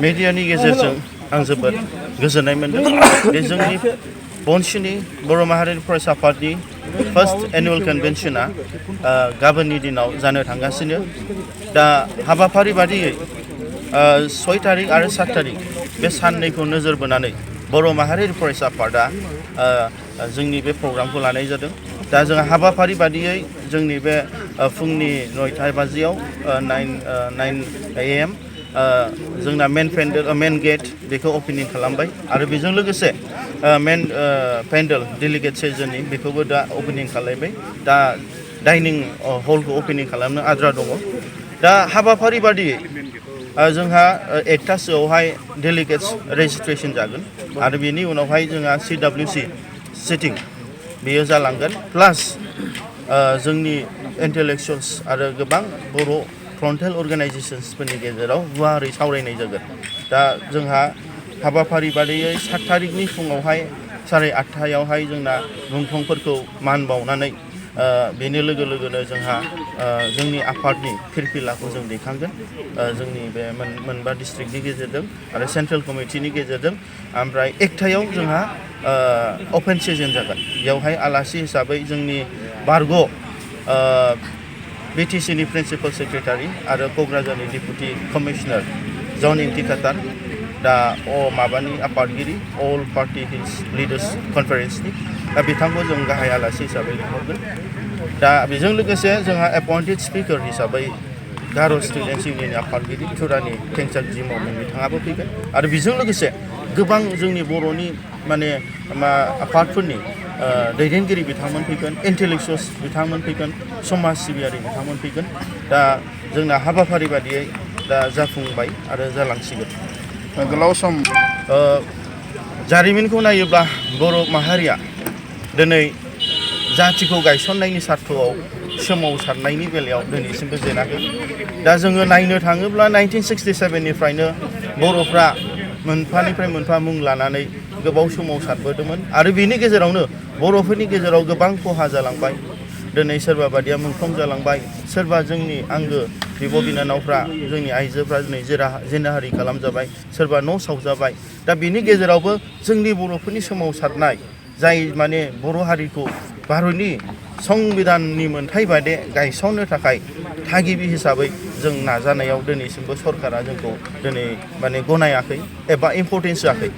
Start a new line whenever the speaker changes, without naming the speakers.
मेडियानि गेजेरजों आं जोबोद गोजोननाय मोनदों बे जोंनि बनसिनि बर' माहारियारि फरायसा आफादनि फार्स्ट एनुवेल कनभेनसना गाबोननि दिनाव जानो थांगासिनो दा हाबाफारि बादियै 6 तारिख आरो 7 तारिख बे साननैखौ नोजोर बोनानै बर' माहारियारि फरायसा आफादा जोंनि बे प्रग्रामखौ लानाय जादों दा जों हाबाफारि बादियै जोंनि बे फुंनि 9 बाजियाव 9 AM जोंना मेन गेट बेखौ ओपनिं खालामबाय आरो बेजों लोगोसे मेन पेन्डेल डेलिगेट सेसननि बेखौबो दा ओपनिं खालामबाय दा डाइनिं हलखौ ओपनिं खालामनो आद्रा दङ दा हाबाफारि बादियै जोंहा 1टासोआवहाय डेलिगेट्स रेजिस्ट्रेशन जागोन आरो बेनि उनावहाय जोंहा CWC सिटिं बेयो जालांगोन प्लास जोंनि इन्टेलेक्चुवेल्स आरो गोबां बर' फ्रन्टेल अर्गानाइजेशन्सफोरनि गेजेराव गुवारै सावरायनाय जागोन दा जोंहा हाबाफारि बादियै 7 तारिखनि फुङावहाय 8:30आवहाय जोंना मुंख्लंफोरखौ मान बावनानै बेनि लोगो लोगोनो जोंहा जोंनि आफादनि फिरफिलाखौ जों दैखांगोन जोंनि बे मोनबा डिस्ट्रिक्टनि गेजेरजों आरो सेन्ट्रेल कमिटिनि गेजेरजों ओमफ्राय 1टायाव जोंहा अपेन सेसन जागोन बेयावहाय आलासि हिसाबै जोंनि बारग' BTCनि प्रिन्सिपाल सेक्रेटारि आरो क'क्राझारनि डिपुटि कमिशनार जन इंटिकाटार दा माबानि आफादगिरि अल पार्टी लिडार्स कनफारेन्सनि दा बिथांखौ जों गाहाय आलासि हिसाबै लिंहरगोन दा बेजों लोगोसे जोंहा एपइन्टेड स्पिकार हिसाबै गार' स्टुडेन्टस इउनियननि आफादगिरि टुरानि टेंसाकजि ममिन बिथाङाबो फैगोन आरो बेजों लोगोसे गोबां जोंनि बर'नि माने आफादफोरनि दैदेनगिरि बिथांमोन फैगोन इन्टेलेक्चुवेल्स बिथांमोन फैगोन समाज सिबियारि बिथांमोन फैगोन दा जोंना हाबाफारि बादियै दा जाफुंबाय आरो जालांसिगोन
गोलाव सम
जारिमिनखौ नायोब्ला बर' माहारिया दिनै जातिखौ गायसननायनि सार्थ'आव सोमावसारनायनि बेलायाव दिनैसिमबो जेनाखै दा जोङो नायनो थाङोब्ला 1967निफ्रायनो बर'फ्रा मोनफानिफ्राय मोनफा मुं लानानै गोबाव सोमावसारबोदोंमोन आरो बेनि गेजेरावनो बर'फोरनि गेजेराव गोबां खहा जालांबाय दिनै सोरबा बादिया मुंख्लं जालांबाय सोरबा जोंनि आंगो बिब' बिनानावफ्रा जोंनि आइजोफ्रा दिनै जिनाहारि खालामजाबाय सोरबा न' सावजाबाय दा बेनि गेजेरावबो जोंनि बर'फोरनि सोमावसारनाय जाय माने बर' हारिखौ भारतनि संबिधाननि मोन्थाय बायदि गायसननो थाखाय थागिबि हिसाबै जों नाजानायाव दिनैसिमबो सरकारा जोंखौ दिनै माने गनायाखै एबा इम्परटेन्स होआखै